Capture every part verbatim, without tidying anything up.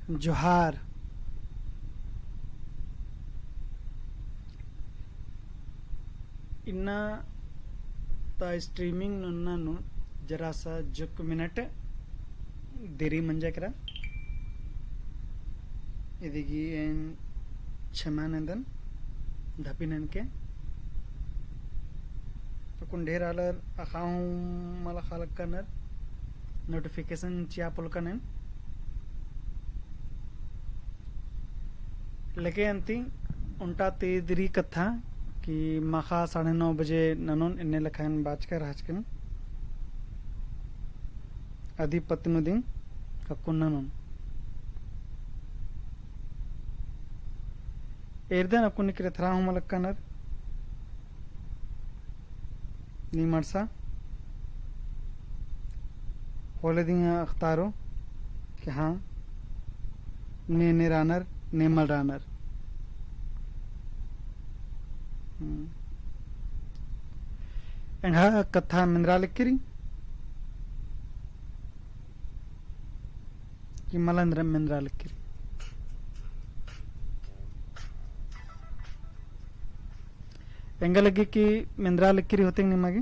जोहार। इन्ना ता streaming नन्ना नू जरा सा जोक्क मिनट देरी मंजा केरा। इदिगी एन क्षमा नन्दन धपिनन के। अक्कुन ढेर आलर अख़ा हूँ मला ख़ा लक्कनर, notification चिआ पोल्लकन एन। लेके अन्ती ओन्टा ती इद रई कत्था कि माख़ा साढ़े नौ बजे ननोन, एन्ने लेखा एन बाचका रहचकन। अदी पत्त नू दिम अक्कुन ननोन। एरदन अक्कुन निकरे थरा हूँ मला लक्कनर। नीम अंड़सा। होले दिम अख़तारो कि हाँ, ने, ने रअनर, ने मल रअनर। हम्म। एंग्है कत्था मेंदरा लक्की रई कि मला मेंदरा लक्की रई। एंगा लग्गी कि मेंदरा लक्की रई होले निमा गे।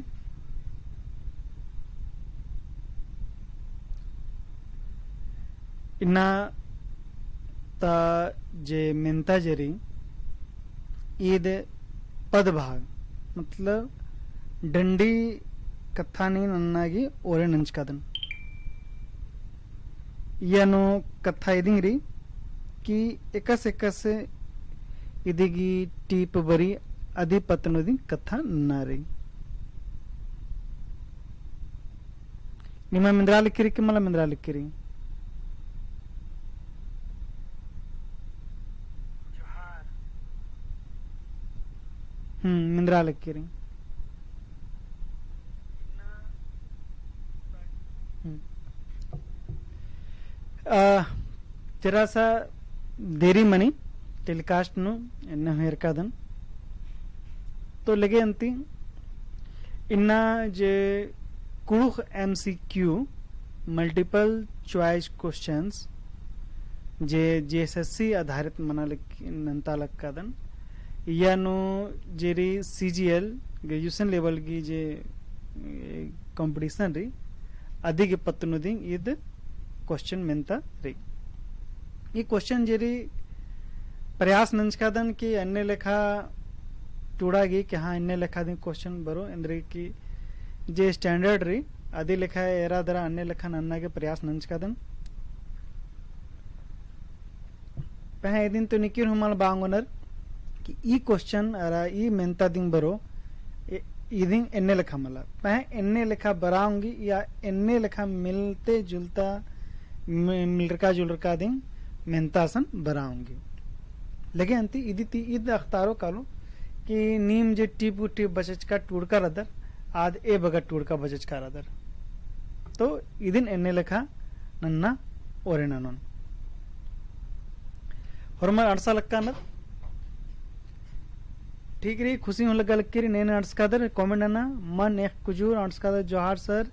इन्ना ता जे मेंता जे रई, ईद पद भाग, मतलब डंडी कत्था नीन नन्ना गे ओरे नंजकादन। इय्या नू कत्था इदिंग रई कि एकासे एकासे इदिगी टीप बरई, अदी पत्त नू दिम कत्था नन्ना रई। निमा मेंदरा लक्की रई कि मला मेंदरा लक्की रई? हम्म, मेंदरा लक्की रई। हम्म। आ, जरा सा देरी मनी telecast नू एन्ने हूँ एरकादन। तो लगे अन्ती इन्ना जे कुँड़ुख़ M C Q, multiple choice questions, जे J S S C आधारित मना लग-, नन्ता लक्कादन। इय्या नू जे रई C G L, graduation level गी जे, ए, competition रई, अदी गे पत्त नू दिम ईद question मेन्ता रई। ई question जे रई प्रयास नंजकादन कि एन्ने लेखा टूड़ा गे कि हाँ, एन्ने लेखा दिम question बरओ, एन्देरगे कि जे standard रई, अदी लेखा एरा दरा एन्ने लेखा नन्ना गे प्रयास नंजकादन। पहें इदिन तो निकिर हूँ मल बआ ओंगनर कि ई question अरा ई मेन्ता दिम बरओ, ए, इदिन एन्ने लेखा मला। पहें एन्ने लेखा बरआ ओंगी या एन्ने लेखा मिलते जुलता, मि-, मिलरका जुलरका दिम मेन्ता असन बरआ ओंगी। लगे अन्ती इदी ती ईद अख़तारो कालो कि नीम जे टीप टीप बचचका टूड़का रअदर, आद ए बग्गे टूड़का बचचका रअदर। तो इदिन एन्ने लेखा नन्ना ओरे ननोन। होरमर अंड़सा लक्कानर। ठीक रई, खुशी हूँ लग्गा लक्की रई, ने ने अंड़सकादर comment नना। मन एक कुजूर अंड़सकादर, जोहार sir।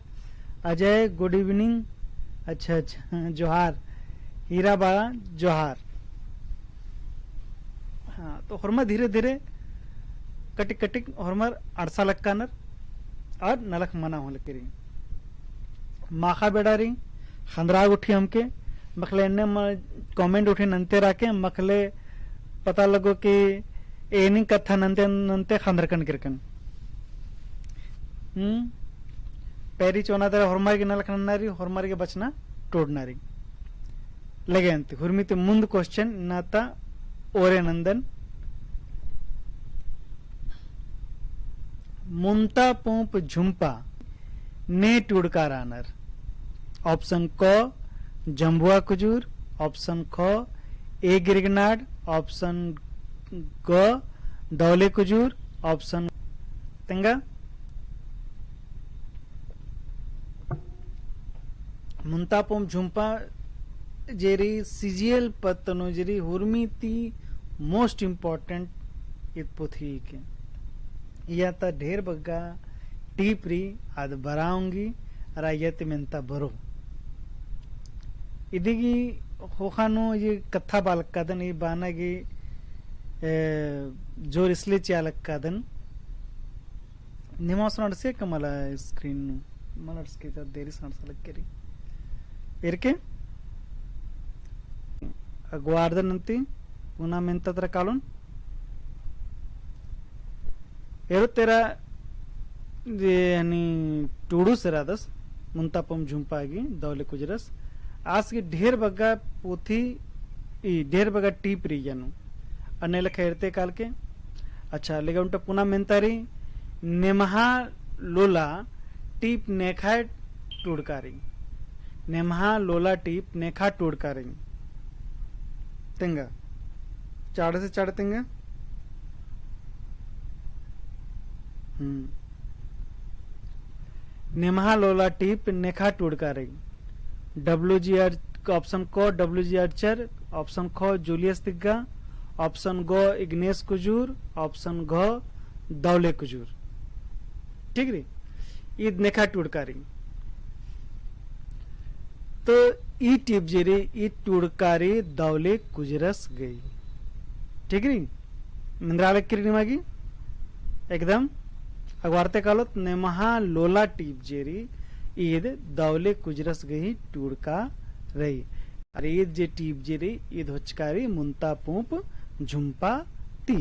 अजय, good evening। अच्छा, अच्छा, जोहार। हीरा बाड़ा, जोहार। हाँ, तो होरमर धीरे धीरे कटिक कटिक होरमर अंड़सा लक्कानर और नलख मना हूँ लक्की रई। माखा बेड़ा रई, ख़न्दरा गुट्ठी हमके, मखले एन्ने म-, comment उठे नन्ते राके, मखले पता लगो कि एनी कत्था नन्ते नन्ते ख़न्दरकन केरकन। हम्म? पैरी चोना दरा होरमर गे नलख नन्ना रई, होरमर गे बचना टूड़ना रई। लगे अन्ती, हुरमी ती मुन्द question इन्ना ता ओरे नन्दन। मुन्ता पोंप झुम्पा ने टूड़का रअनर। Option क, जम्बुआ कुजूर, option ख, ए गिरगनाड, option ग, दौले कुजूर, option तेंगा। मुन्ता पोंप झुम्पा जे रई C G L पत्त नू जे रई हुरमी ती most important ईद पोथी हिके। इय्या ता ढेर बग्गे टीप रई, आद बरआ ओंगी, अरा इय्या ती मेन्ता बरओ। इदिगी ख़ोख़ा नू ई कत्था बआ लक्कादन, ई बअना गे, ए, जोर इसलिए चिआ लक्कादन। निमा ओसन अंड़से का मला screen नू, मला अंड़सके ता देरी से अंड़सा लग्गी रई। एरके अगवारदन अन्ती, पुना मेन्ता तरा कालोन। एरो तेरा जे हनी टूड़ुस रअदस, मुन्ता पुंप झुम्पा गही दवले कुजरस। आस गही ढेर बग्गे पोथी, ई ढेर बग्गे टीप रई इया नू। अन्ने लेखा एरते कालके। अच्छा, लेकिन ओन्टा पुना मेन्ता रई, नेम्हा लोला टीप नेखा टूड़का रई। नेम्हा लोला टीप नेखा टूड़का रई। तेंगा। चाड़े से चाड़े तेंगा। हम्म। नेम्हा लोला टीप नेखा टूड़का रई। W G Ar-, option क W G Archer, option ख जूलियस तिग्गा, option ग इग्नेस कुजूर, option घ दौले कुजूर। ठीक रई, ईद नेखा टूड़का रई। तो ई टीप जे रई, ई टूड़का रई दौले कुजरस गही। ठीक रई, मेंदरा लगी रई निमा गे एकदम। अगवारते कालोत नेम्हा लोला टीप जे रई, ईद दौले कुजरस गही टूड़का रई। अरा ईद जे टीप जे रई, ईद होचका रई मुन्ता पुंप झुम्पा ती।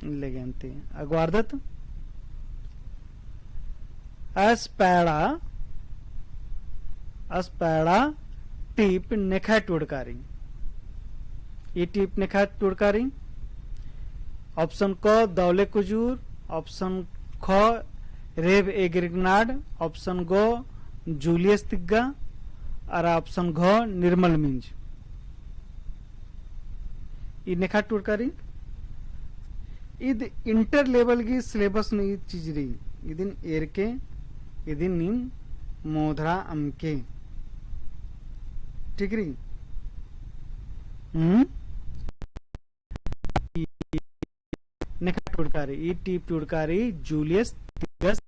लेगेन ती अगवारदत। अस पैड़ा, अस पैड़ा टीप नेखा टूड़का रई। ई टीप नेखा टूड़का रई। Option क दौले कुजूर, option ख रेब एग्रिगनाड, option ग जूलियस तिग्गा, अरा option घ निर्मल मिंज। ई नेखा टूड़का रई। ईद inter level गही syllabus नू ई चीज रई। इदिन एरके, इदिन नीम मोधरा अमके। ठीक रई? हम्म? नेखा टूड़का रई, ई टीप टूड़का रई जूलियस तिग्गस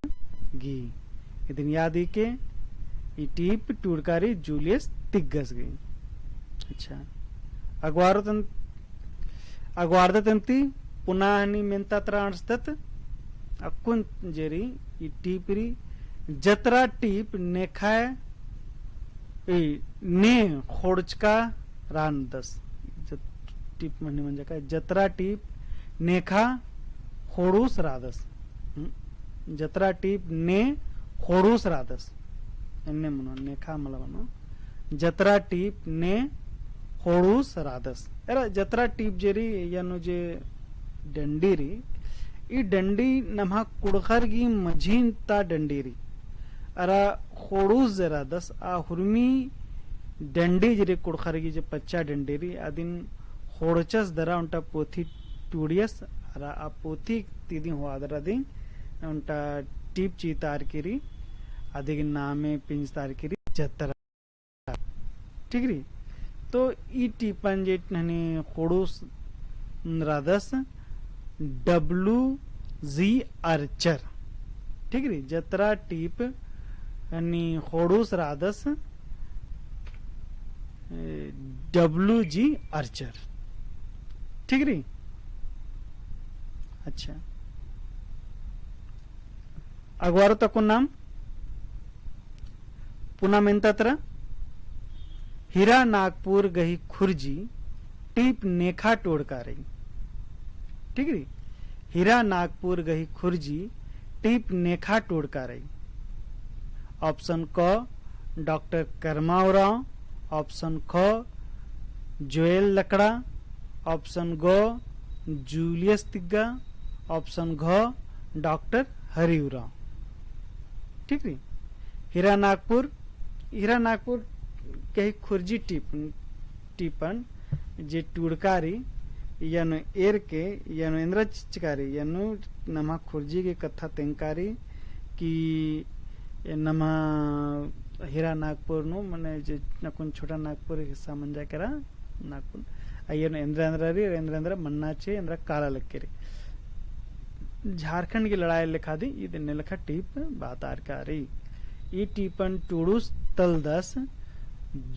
गही। इदिन याद इके, ई टीप टूड़का रई जूलियस तिग्गस गही। अच्छा। अगवारदत अन-, अगवारदत अन्ती, पुना हनी मेन्ता तरा अंड़सदत, अक्कुन जे रई, ई टीप रई, जतरा टीप नेखा ई ने ख़ोंड़चका रअदस। जत-, टीप मनी मंजा का, जतरा टीप नेखा ख़ोंड़ुस रअदस। हम्म? जतरा टीप ने ख़ोंड़ुस रअदस। एन्ने मनो, नेखा मला मनो। जतरा टीप ने ख़ोंड़ुस रअदस। एरा जतरा टीप जे रई, यानो जे डंडी रई, ई डंडी नम्हा कुँड़ुख़र गही मझी ता डंडी रई। अरा ख़ोंड़ुस जे रअदस, आ हुरमी डंडी जे रई कुँड़ुख़र गही जे पच्चा डंडी रई, अदिन ख़ोंड़चस दरा ओन्टा पोथी टूड़ियस, अरा आ पोथी ती इदिन होआ दरा दिम ओन्टा टीप चितारकी रई, अदिगे नामे पिंजतारकी रई जतरा। ठीक रई? तो ई टीपन जे हनी ख़ोंड़ुस रअदस W G Archer। ठीक रई? जतरा टीप हनी ख़ोंड़ुस रअदस, ए, W G Archer। ठीक रई? अच्छा। अगवारो तको नाम पुना मेन्ता तरा, हीरा नागपुर गही खुर्जी टीप नेखा टूड़का रई। ठीक रई? हीरा नागपुर गही खुर्जी टीप नेखा टूड़का रई। Option क डॉक्टर करमा उराँव, option ख जोएल लकड़ा, option ग जूलियस तिग्गा, option घ डॉक्टर हरि उराँव। ठीक रई? हीरा नागपुर, हीरा नागपुर गही खुर्जी टीप-, टीपन जे टूड़का रई, यानो एरके, यानो एन्दरा चिचका रई, यानो नम्हा खुर्जी गही कत्था तेंगका रई कि नम्हा हीरा नागपुर नू, मने जे नकुन छोटा नागपुर हिस्सा मंजा केरा, नागपुर। आ यानो एन्दरा एन्दरा रई, एन्दरा एन्दरा मन्ना चे, एन्दरा काला लग्गी रई। झारखंड गही लड़ाई लेखा दिम, ईद एन्ने लेखा टीप बअतारका रई। ई टीपन टूड़ुस तलदस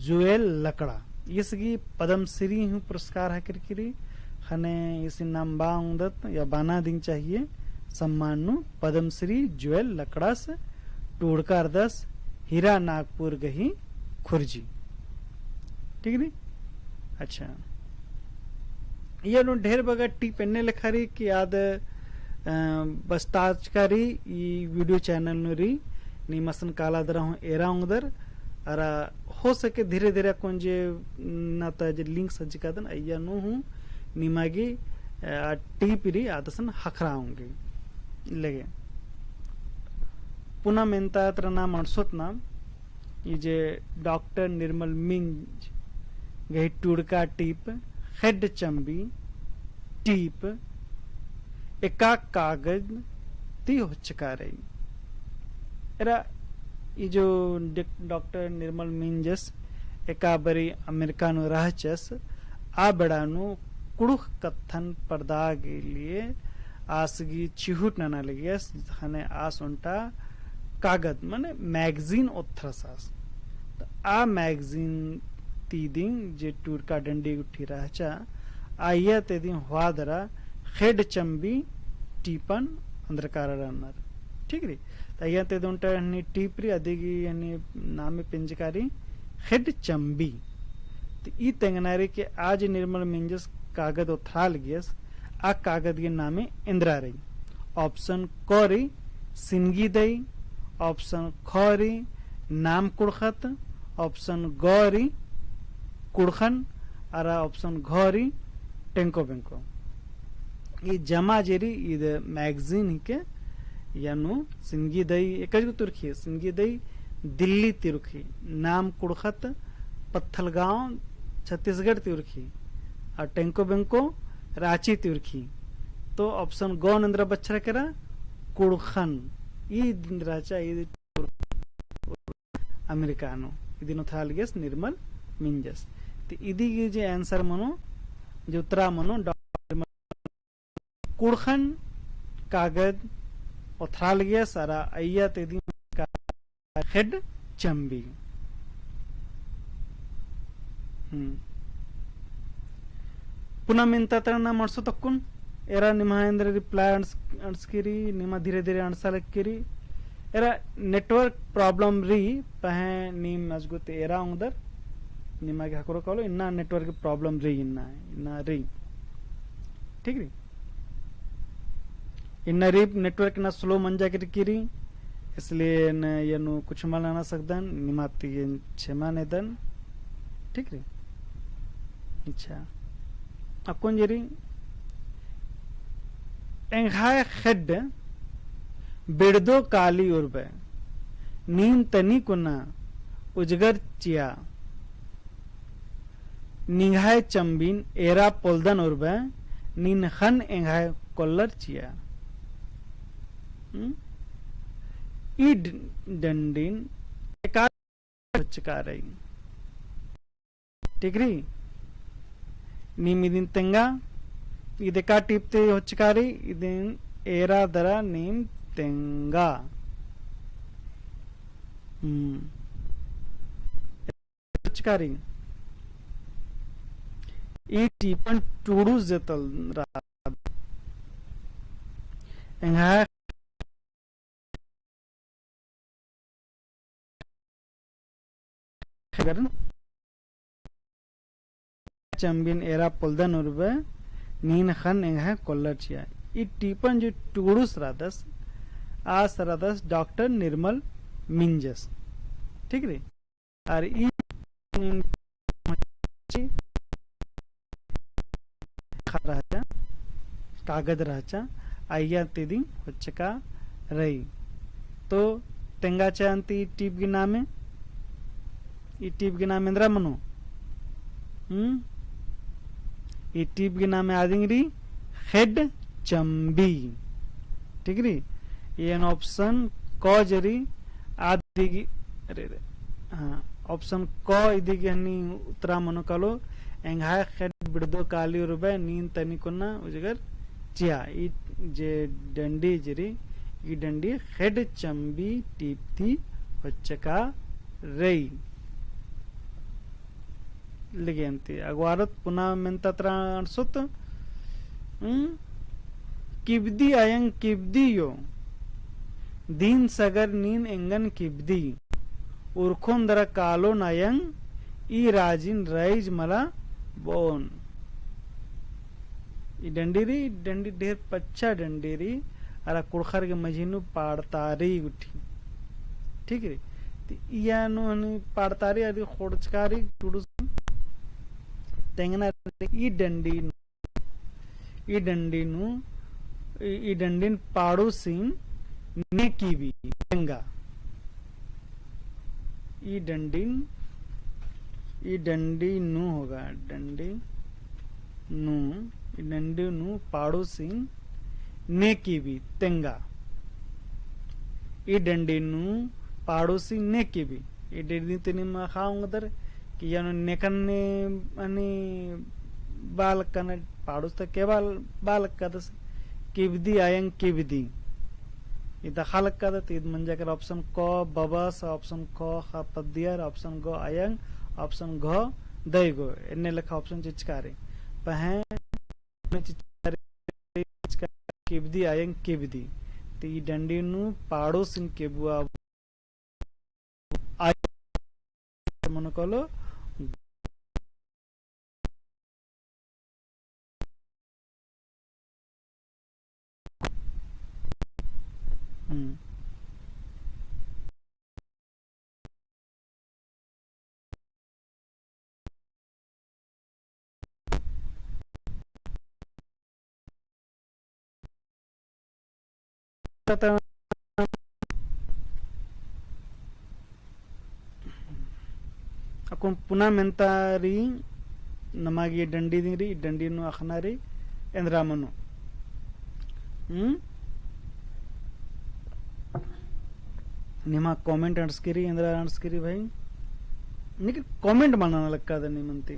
जुएल लकड़ा। ईस गही पद्मश्री हूँ पुरस्कार हकरकी रई, ख़ने ईसिन नाम बआ ओंगदत या बअना दिम चाहिए, सम्मान नू पद्मश्री जुएल लकड़ास टूड़का रअदस, हीरा नागपुर गही खुर्जी। ठीक रई? अच्छा। इय्या नू ढेर बग्गे tip एन्ने लेखा रई कि आद, अ, बस्ताचका रई, ई video channel नू रई, नीम असन काला दरा हूँ एरा ओंगदर, अरा हो सके धीरे धीरे अक्कुन जे ना ता जे link सज्जकादन, अइय्या नू हूँ निमा गे, अ, आ tip रई आद असन ख़क्खरा ओंगी। लेगे। पुना मेन्ता तरा नाम अंड़सोत नाम, ई जे डॉक्टर निर्मल मिंज गही टूड़का tip, ख़ेड्ड चम्बी tip, एका कागद ती होचका रई। एरा ई जो डि-, डॉक्टर निर्मल मिंजस एका बारी अमेरिका नू रहचस, आ बेड़ा नू कुँड़ुख़ कत्थन परदा गे लिए आस गही चिहुट नना लगियस, ख़ने आस ओन्टा कागद, मने magazine ओथ्रस आस। त आ magazine ती दिम जे टूड़का डंडी गुट्ठी रहचा, अइय्या ती दिम होआ दरा ख़ेड्ड चम्बी टीपन अंदरकार रअनर। ठीक रई? त अइय्या ती दिम ओन्टा हन्नी टीप रई, अदी गही हन्नी नामे पेंजका रई ख़ेड्ड चम्बी। त ई तेंगना रई कि आ जे निर्मल मिंजस कागद ओथ्रा लगियस, आ कागद गही नामे एन्दरा रई। Option क रई सिनगी दई, option ख रई नाम कुँड़ुख़त, option ग रई कुँड़ुख़न, अरा option घ रई टेंको बेंको। ई जमा जे रई ईद magazine हिके, अइय्या नू सिनगी दई एकज गो ती उरखी, सिनगी दई दिल्ली ती उरखी, नाम कुँड़ुख़त पत्थलगाँव छत्तीसगढ़ ती उरखी, अरा टेंको बेंको राँची ती उरखी। तो option ग नू एन्दरा बछरआ केरा कुँड़ुख़न। ई दिम रहचा, ई अमेरिका नू, इदिन ओथ्रा लगियस निर्मल मिंजस। त इदी गही जे answer मनो, जे उत्तरा मनो, डॉक्टर निर्मल कुँड़ुख़न कागद ओथ्रा लगियस, अरा अइय्या ती दिम का ख़ेड्ड चम्बी। हम्म। पुना मेन्ता तरा नाम अंड़सोत अक्कुन, एरा निम्हा एन्दरा reply अंड़स-, अंड़सकी रई, निम्हा धीरे धीरे अंड़सा लगी रई। एरा network problem रई, पहें नीम अजगुत एरा ओंगदर, निमा गे ख़क्खरो कालो, इन्ना network problem रई, इन्ना, इन्ना रई। ठीक रई? इन्ना रई network इन्ना slow मंजा केरकी रई, इसलिए न, अइय्या नू कुछ मल नना सकदन, निमा ती एन क्षमा नेदन। ठीक रई? अच्छा। अक्कुन जे रई, एंग्है ख़ेड्ड बिड़दो काली उर्बे, नीन तनी कुना उजगर चिआ। निंग्है चम्बिन एरा पोलदन उर्बे, नीन ख़न्न एंग्है कोल्लर चिआ। हम्म? ई ड-, डंडिन एका होचका रई। ठीक रई? नीम इदिन तेंगा, ईद एका टीप ती होचका रई, इदिन एरा दरा नीम तेंगा। हम्म। चिकारी। ई टीपन टूड़ुस जेतल रा-, एंग्है खगरन चम्बिन एरा पोलदन उर्बे नीन ख़न्न एंग्है कोल्लर चिआ। ई टीपन जो टूड़ुस रअदस, आस रअदस डॉक्टर निर्मल मिंजस। ठीक रई? अरा ई नीन खा रहचा, कागद रहचा, अइय्या ती दिम होचका रई। तो तेंगा चाहन्ती ई टीप गे नामे, ई टीप गे नामे एन्दरा मनो? हम्म? ई टीप गे नामे आदिंग रई ख़ेड्ड चम्बी। ठीक रई? एन option क जे रई आदिगी, अरे रे, हाँ, option क इदिगी हनी उत्तरा मनो कालो, एंग्है ख़ेड्ड बिड़दो काली उर्बे नीन तनी कुन्ना उजगर चिआ। ई जे डंडी जे रई, ई डंडी ख़ेड्ड चम्बी टीप ती होचका रई। लगे अन्ती। अगवारत पुना मेन्ता तरा अंड़सोत, हम्म? किबदी अयंग किबदी यो, दिन सगर नीन एंगन किबदी, उरखोन दरा कालोन अयंग, ई राजिन रइज मला बओन। ई डंडी रई, डंडी ढेर पच्चा डंडी रई, अरा कुँड़ुख़र गे मझी नू पाड़तारी गुट्ठी। ठीक रई? ती इया नू हनी पाड़तारी अदी ख़ोंड़चकारी टुड़ुस तेंगना रई। ई डंडी नू, ई डंडी नू, ई, ई डंडीन पाड़ुसिन ने किबी तेंगा। ई डंडीन, ई डंडी नू होगा, डंडी नू, ई डंडी नू पाड़ुसिन ने किबी तेंगा। ई डंडी नू पाड़ुसिन ने किबी। ई डंडी तनी मा ख़ा ओंगदर कि यानो नेकन ने अनि बाल कन पाड़ुस त के बाल, बाल कदस किबदी अयंग किबदी। इद ख़ा लक्कादत, इद मंजा केरा option क बबस, option ख ख़ा पद्दियर, option ग अयंग, option घ दइगो। एन्ने लेखा option चिचकारी। पहें चिचकारी, चिचकारी किबदी अयंग किबदी। ती ई डंडी नू पाड़ुसिन केबुआ आय मनो कालो। हम्म। अक्कुन पुना मेन्ता रई, नमा गे डंडी दिम रई, डंडी नू अख़ना रई, एन्दरा मनो। हम्म? निमा comment अंड़सकी रई, एन्दरा अंड़सकी रई भाई। लेकिन comment मल नना लक्कादर नीम अन्ती।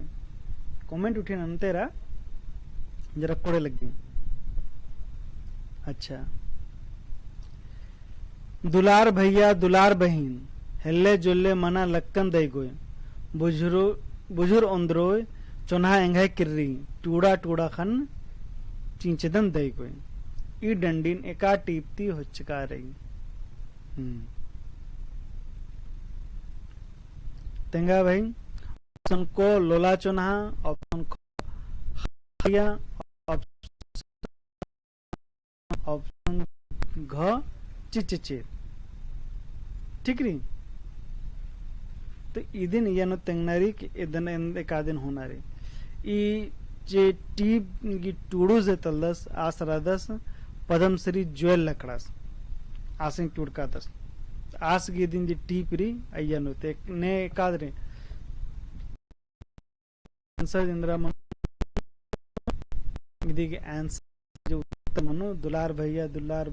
Comment उठिन अन्ते रा, जरा कोड़े लग्गी। अच्छा। दुलार भैया, दुलार बहिन, हेल्ले जोल्ले मना लक्कन दइगोय। बुझुरु, बुझुर ओन्द्रोय, चोन्हा एंग्है किर्री, टूड़ा टूड़ा ख़न चिंचदन दइगोय। ई डंडीन एका टीप ती होचका रई। हम्म। तेंगा भाई, option क लोला चोन्हा, option ख हरिया, option, option घ चिचचेर। ठीक रई? तो इदिन इय्या नू तेंगना रई कि इदन एन-, एकादिन होना रई। ई जे टीप गी टूड़ुस जे तलदस, आस रअदस पद्मश्री जुएल लकड़ास। आसिन टूड़कादस। आस गी इदिन जे टीप रई, अइय्या नू ते ने एकाद रई। Answer एन्दरा मनो, इदी गे answer जो उत्तर मनो, दुलार भैया, दुलार